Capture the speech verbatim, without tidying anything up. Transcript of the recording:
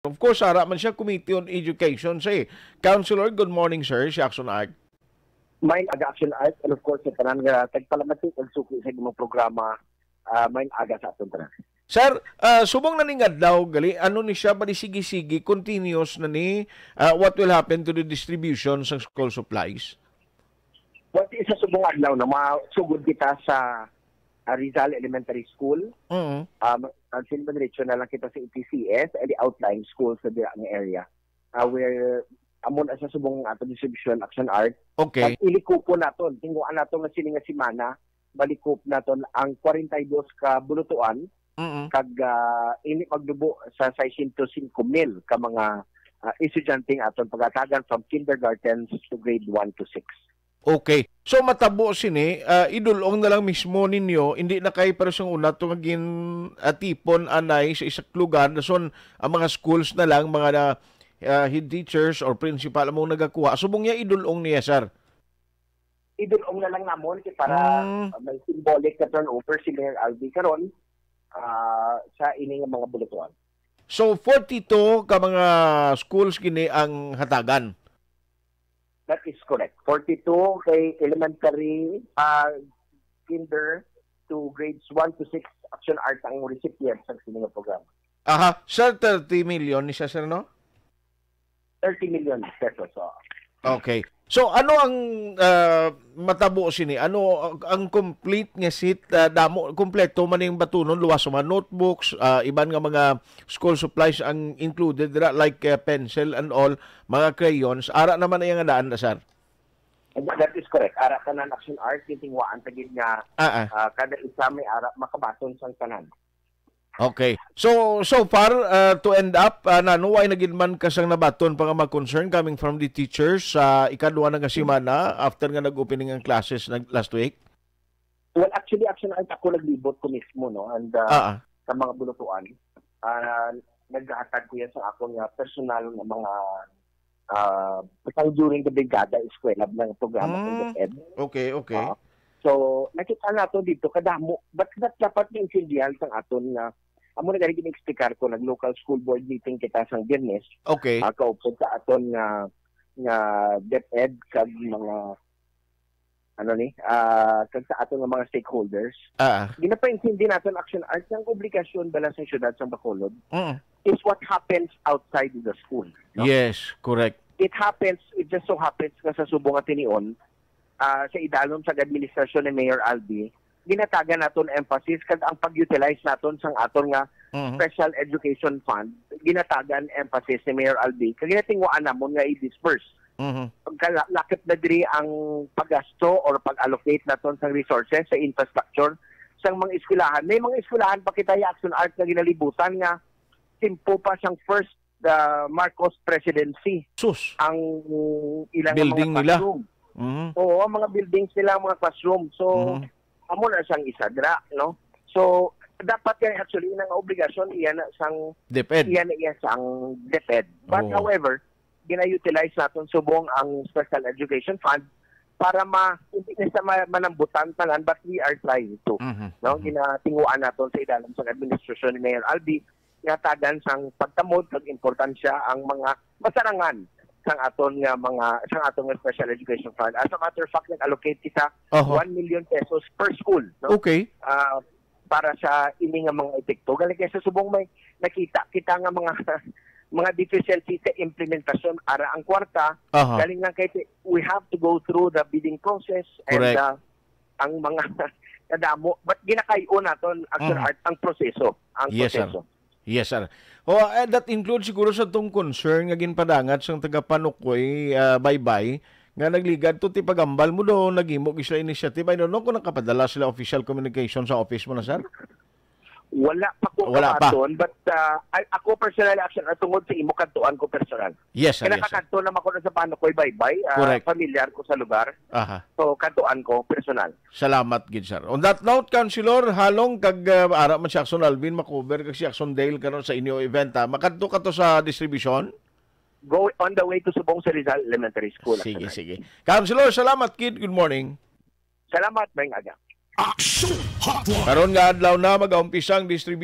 Of course, ara man siya Committee on Education, say. Councilor, good morning, sir, si Action Art. May aga, Action Art, and of course, sa tanan nga tagpalamati, tagsuki sa imong programa, ah, may aga sa aton tanan. Sir, ah, subong na ning adlaw, gali, ano ni siya, bali sige-sige, continuous na ni, ah, what will happen to the distribution sa school supplies? Well, sa subong adlaw, no, masugod kita sa, ah, Rizal Elementary School. Mm. Um, ang sindiretso na lang kita sa E T C S and the outlying schools sa dira nga area. Ah, where, amo na sa subong ato distribution, Action Art. Okay. Pag ilikupon naton, tinguan nato nga sini nga semana, malikop naton ang forty-two ka bulutuan, Mm-mm. kag, ah, ini magdubo sa six hundred five thousand ka mga, ah, estudyante nga aton pagatagan from kindergarten to grade one to six. Okay. So, matabo sini, ah, idul-ong na lang mismo ninyo, hindi na kay pareho sang una to nga gin-, ah, tipon anay sa isa ka lugar, dason ang mga schools na lang, mga na, ah, head teachers or principal among nagakuha. Subong niya, idul-ong niya, sir. Idul-ong na lang namon kay para, Mm. ah, may symbolic na turnover si Mayor Albi karon, ah, sa ini nga mga bulutuan. So, forty-two ka mga schools gini ang hatagan? That is correct. Forty-two kay elementary, ah, kinder to grades one to six, Action Art ang recipient sa sini nga programa. Aha, sir, thirty million ni siya, sir, no? Thirty million pesos, oo. Okay. So, ano ang, ah, matabo sini? Ano ang, ang complete nga set, ah, damo, kompleto man yung batunon, luwas sa mga notebooks, ah, iban nga mga school supplies ang included dira, like, ah, pencil and all, mga crayons. Ara naman ang nga daan na, sir? And that is correct. Ara tanan, Action Art, yung tinguhaan ta gid nga, Ah, ah. ah, kada isa may ara makabaton sang tanan. Okay. So, so far, uh, to end up, uh, Nano, way na gid man ka sang nabaton pa nga mga concern coming from the teachers sa ikadwa na nga semana after nga nag-opening ang classes nag-, last week? Well, actually, Action Art, ako naglibot ko mismo, no? And, uh, Ah, ah. sa mga bulutuan, uh, naghatag ko yan sa akong, uh, personal nga mga, uh, basta during the brigada, eskwela, mga programa sa Mm. DepEd. Okay, okay. Ah, so, nakita nato dito, kadamo, but not dapat maintindihan sang aton nga, amo na gani gin-explicar ko, nag-local school board meeting kita sang Biyernes. Okay. Ah, kaupod sa aton nga, nga DepEd kag mga, ano ni, ah, kag sa aton nga mga stakeholders. Ah. Ginapaintindi naton, Action Art, ang obligasyon bala sa syudad sang Bacolod Mm. is what happens outside the school, no? Yes, correct. It happens, it just so happens nga sa subong nga tinion, ah, sa idalom sa administrasyon ni Mayor Albi, ginatagan naton emphasis kag ang pag-utilize naton sang aton nga Mhm. special education fund, ginatagan emphasis ni Mayor Albi, kag ginatinguhaan namon nga i-disperse. Mhm. Pagkalakip na diri ang paggasto or pag-allocate naton sang resources sa infrastructure sang mga eskwelahan. May mga eskwelahan pa kita, Action Art, nga ginalibutan nga timpo pa sang first, uh, Marcos presidency Sus. ang ilang Building mga nila. classroom. Mhm. Oo, ang mga buildings nila, ang mga classroom. So, Mhm. amo na sang isa dira, no? So, dapat yan actually, inang obligasyon, iya na sang, DepEd. iya na iya sang DepEd. But Oo. however, gina-utilize naton subong ang Special Education Fund para ma-, hindi na sa ma-, manambutan tanan, but we are trying to. Mhm, No? mhm. Ginatinguan naton sa idalom sang administrasyon ni Mayor Albi, nga tagan sang pagtamod kag importansya ang mga masarangan sang aton nga mga, sang aton nga Special Education Fund. As a matter of fact, nag-allocate kita Oho. one million pesos per school, no? Okay. Ah, para sa ini nga mga epekto. Galing kay sa subong may nakita kita nga mga, mga deficiency sa implementasyon, ara ang kwarta, Aha. galing lang kay we have to go through the bidding process and, Correct. uh, ang mga kadamo. But ginakayo naton, Action Mhm. Art, ang proseso. Ang Yes, sir. proseso. Yes, sir. Oh, and that includes siguro sa tong concern nga ginpadangat sang taga Panukoy, ah, Baybay, nga nagligad to ti pagambal mo do, naghimo gid sila initiative. I don't know kung nakapadala sila official communication sa office mo na, sir? Wala pa ko Wala pa. kabaton, but, ah, ay, ako personally, Action Art, tungod sa imo, kadtuan ko personal. Yes, sir. Kaya Yes, sir. nakakadto naman ko na sa Panukoy Baybay, ah, Correct. familiar ko sa lugar. Aha. So, kadtuan ko personal. Salamat gid, sir. On that note, Councilor, halong kag, ah, ara man si Action Alvin makover kag si Action Dale karon sa inyo event, ha. Makadto ka to sa distribution? Go on the way to Subong sa Rizal Elementary School, Sige, Action Art. sige. Councilor, salamat gid. Good morning. Salamat, maayong aga. Action Hotline. Karon nga adlaw na mag-aumpisa ang distribution